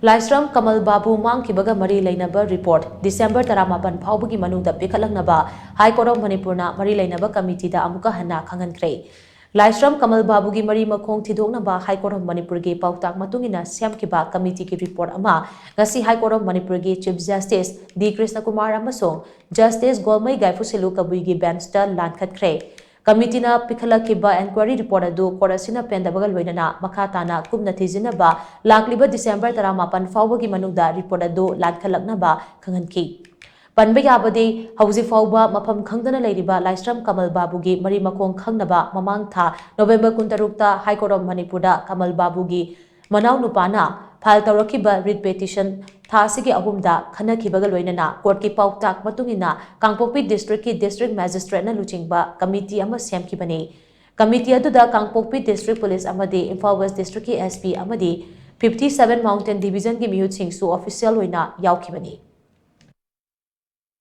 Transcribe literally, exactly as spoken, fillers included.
ꯂꯥꯏꯁ꯭ꯔꯝ ꯀꯃꯜ ꯕꯥꯕꯨ ꯃꯥꯡꯈꯤꯕꯒ ꯃꯔꯤ ꯂꯩꯅꯕ report December ꯇꯔꯥꯃꯥꯄꯟ ꯐꯥꯎꯕꯒꯤ ꯃꯅꯨꯡꯗ ꯄꯤꯈꯠꯂꯛꯅꯕ ꯍꯥꯏ ꯀꯣꯔꯠ ꯑꯣꯐ ꯃꯅꯤꯄꯨꯔꯅ ꯃꯔꯤ ꯂꯩꯅꯕ ꯀꯃꯤꯇꯤꯗ ꯑꯃꯨꯛꯀ ꯍꯟꯅ ꯈꯪꯍꯟꯈ꯭ꯔꯦ꯫ ꯂꯥꯏꯁ꯭ꯔꯝ ꯀꯃꯜ ꯕꯥꯕꯨꯒꯤ ꯃꯔꯤ ꯃꯈꯣꯡ ꯊꯤꯗꯣꯛꯅꯕ ꯍꯥꯏ ꯀꯣꯔꯠ ꯑꯣꯐ ꯃꯅꯤꯄꯨꯔꯒꯤ ꯄꯥꯎꯇꯥꯛ ꯃꯇꯨꯡ ꯏꯟꯅ ꯁꯦꯝꯈꯤꯕ ꯀꯃꯤꯇꯤꯒꯤ ꯔꯤꯄꯣꯔꯠ ꯑꯃ ꯉꯁꯤ ꯍꯥꯏ ꯀꯣꯔꯠ ꯑꯣꯐ ꯃꯅꯤꯄꯨꯔꯒꯤ ꯆꯤꯐ ꯖꯁꯇꯤꯁ ꯗꯤ ꯀ꯭ꯔꯤꯁꯅꯀꯨꯃꯥꯔ ꯑꯃꯁꯨꯡ ꯖꯁꯇꯤꯁ ꯒꯣꯜꯃꯩ ꯒꯥꯏꯐꯨꯁꯤꯂꯨ ꯀꯕꯨꯏꯒꯤ ꯕꯦꯟꯆꯇ ꯂꯥꯟꯈꯠꯈ꯭ꯔꯦ꯫ ꯀꯃꯤꯇꯤꯅ ꯄꯤꯈꯠꯂꯛꯈꯤꯕ ꯏꯟꯀ꯭ꯋꯥꯏꯔꯤ ꯔꯤꯄꯣꯔꯠ ꯑꯗꯨ ꯀꯣꯔꯠ ꯑꯁꯤꯅ ꯄꯦꯟꯗꯕꯒ ꯂꯣꯏꯅꯅ ꯃꯈꯥ ꯇꯥꯅ ꯀꯨꯞꯅ ꯊꯤꯖꯤꯟꯅꯕ ꯂꯥꯛꯂꯤꯕ ꯗꯤꯁꯦꯝꯕꯔ ꯇꯔꯥꯃꯥꯄꯟ ꯐꯥꯎꯕꯒꯤ ꯃꯅꯨꯡꯗ ꯔꯤꯄꯣꯔꯠ ꯑꯗꯨ ꯂꯥꯟꯈꯠꯂꯛꯅꯕ ꯈꯪꯍꯟꯈꯤ꯫ ꯄꯟꯕ ꯌꯥꯕꯗꯤ, ꯍꯧꯖꯤꯛ ꯐꯥꯎꯕ ꯃꯐꯝ ꯈꯪꯗꯅ ꯂꯩꯔꯤꯕ ꯂꯥꯏꯁ꯭ꯔꯝ ꯀꯃꯜ ꯕꯥꯕꯨꯒꯤ ꯃꯔꯤ ꯃꯈꯣꯡ ꯈꯪꯅꯕ ꯃꯃꯥꯡ ꯊꯥ ꯅꯣꯕꯦꯝꯕꯔ ꯀꯨꯟꯇꯔꯨꯛꯇ ꯍꯥꯏ ꯀꯣꯔꯠ ꯑꯣꯐ ꯃꯅꯤꯄꯨꯔꯗ ꯀꯃꯜ ꯕꯥꯕꯨꯒꯤ ꯃꯅꯥꯎ ꯅꯨꯄꯥꯅ ꯐꯥꯏꯜ ꯇꯧꯔꯛꯈꯤꯕ ꯔꯤꯠ ꯄꯦꯇꯤꯁꯟ ꯊꯥ ꯑꯁꯤꯒꯤ ꯑꯍꯨꯝꯗ ꯈꯟꯅꯈꯤꯕꯒ ꯂꯣꯏꯅꯅ ꯀꯣꯔꯠꯀꯤ ꯄꯥꯎꯇꯥꯛ ꯃꯇꯨꯡ ꯏꯟꯅ ꯀꯥꯡꯄꯣꯛꯄꯤ ꯗꯤꯁꯇ꯭ꯔꯤꯛꯀꯤ ꯗꯤꯁꯇ꯭ꯔꯤꯛ ꯃꯦꯖꯤꯁꯇ꯭ꯔꯦꯠꯅ ꯂꯨꯆꯤꯡꯕ ꯀꯃꯤꯇꯤ ꯑꯃ ꯁꯦꯝꯈꯤꯕꯅꯤ꯫ ꯀꯃꯤꯇꯤ ꯑꯗꯨꯗ ꯀꯥꯡꯄꯣꯛꯄꯤ ꯗꯤꯁꯇ꯭ꯔꯤꯛ ꯄꯨꯂꯤꯁ ꯑꯃꯗꯤ ꯏꯝꯐꯥꯜ ꯋꯦꯁ ꯗꯤꯁꯇ꯭ꯔꯤꯛꯀꯤ ꯑꯦꯁ ꯄꯤ ꯑꯃꯗꯤ fifty seven Mountain Divisionꯒꯤ ꯃꯤꯍꯨꯠꯁꯤꯡꯁꯨ ꯑꯣꯐꯤꯁꯤꯌꯦꯜ ꯑꯣꯏꯅ ꯌꯥꯎꯈꯤꯕꯅꯤ꯫